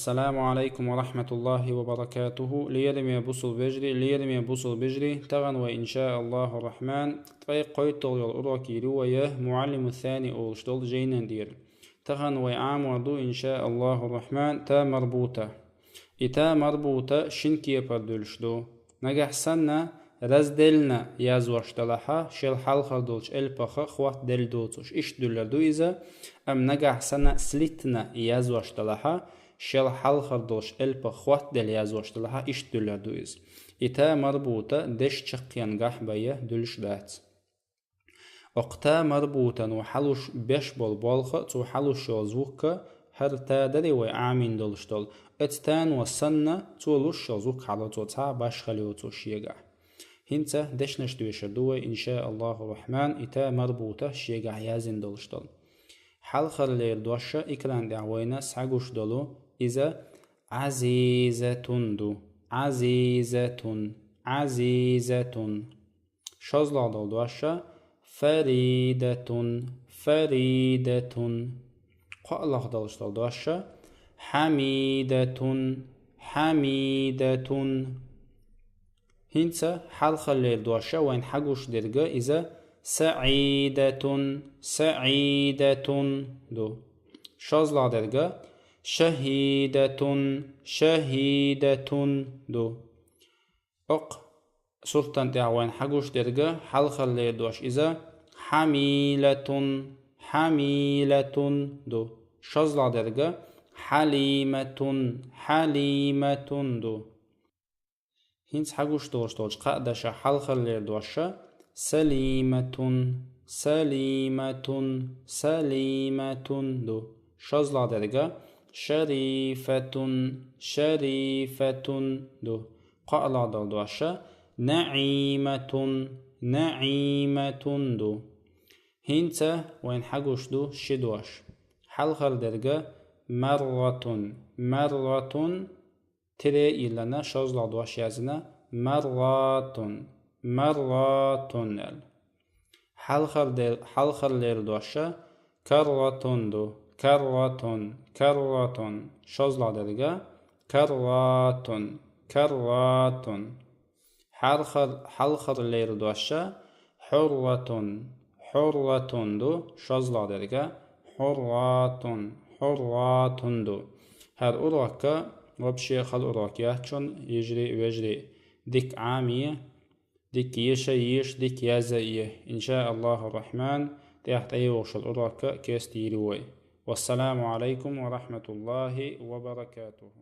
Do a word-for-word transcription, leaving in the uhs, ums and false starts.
Ассаламу алейкум ва рахматуллахи ва баракатуху. Лераме бусул вежри, лераме бусул бежри. Таган вай, иншааллаху рахман, ткъе кхойтталгӀа йола урок йир ю вай Муаллиму Сани олуш долу жайнан тӀера. Таган вай Ӏамор ду, иншааллаху рахман, та марбута. И та марбута шин кепара дуьлуш ду. Нагахь санна разделна язваш далахьа, шел хьалхар долчу элпаха хӀоттаделла доцуш, иштта дуьллар ду иза, амма нагахь санна слитна язваш далахьа, шел хьалхар долчу элпаха хӀоттаделла язваш далахьа, иштта дуьллар ду иза. И та марбута деш чаккхенгахь байя дуьллуш дац. Окху та марбутано хьалуш беш болу болх а, цо хьалуш йолу звук а, хӀара та дарий вай Ӏамийна долуш долу, оцу тано санна, цо луш йолу звук хьало цо цхьа а башхалла йоцуш шегахь. ХӀинца дешнаш доьшур ду вай, иншааллаху рахман, и та марбута шегахь яздина долуш долу. Хьалхарлера дош а экран тӀехь вайна схьагуш долу, иза Ӏазизатун ду. Ӏазизатун, Ӏазизатун. ШозлагӀа долу дош а: Фаридатун, Фаридатун. КхоалагӀа долуш долу дош а: Хьамидатун, Хьамидатун. ХӀинца хьалхарлера дош а вайна хьагуш дерг а иза Саидатун, Саидатун ду. ШозлагӀа дерг а: Шахидатун, Шахидатун ду. Окху суртан тӀехь вайна хьагуш дерг а хьалхарлера дош иза Хьамилатун, Хьамилатун ду. ШозлагӀа дерг а Хьалиматун, Хьалиматун ду. ХӀинца хьагуш долуш долчу кхаа дашах хьалхарлера дош а Салиматун, Салиматун, Салиматун ду. ШозлагӀа дерг а Шарифатун, Шарифатун ду. КхоалагӀа долу дош а Наиматун, Наиматун ду. ХӀинца вайна хьагуш ду ши дош. Хьалхар дерг а Марратун, Марратун, тире йиллина, шозлагӀа дош яздина, Марратун, Марратун аьлла. Хьалхар де-, хьалхарлера дош а Карратун ду, Карратун, Карратун. ШозлагӀа дерг а Карратун, Карратун. Хьалхар-, хьалхарлера дош а Хьурратун, Хьурратун ду, шозлагӀа дерг а Хьурратун, Хьурратун ду. ХӀара урок а вообще хала урок яц шун, йижарий, вежарий. Дика Ӏамае, дика еша а еша, дика язъя а я. Иншааллаху рахман, тӀаьхьа тӀейогӀуш йолу урок а кеста йир ю вай. Вассаламу алейкум ва рахматуллахи ва баракатуху.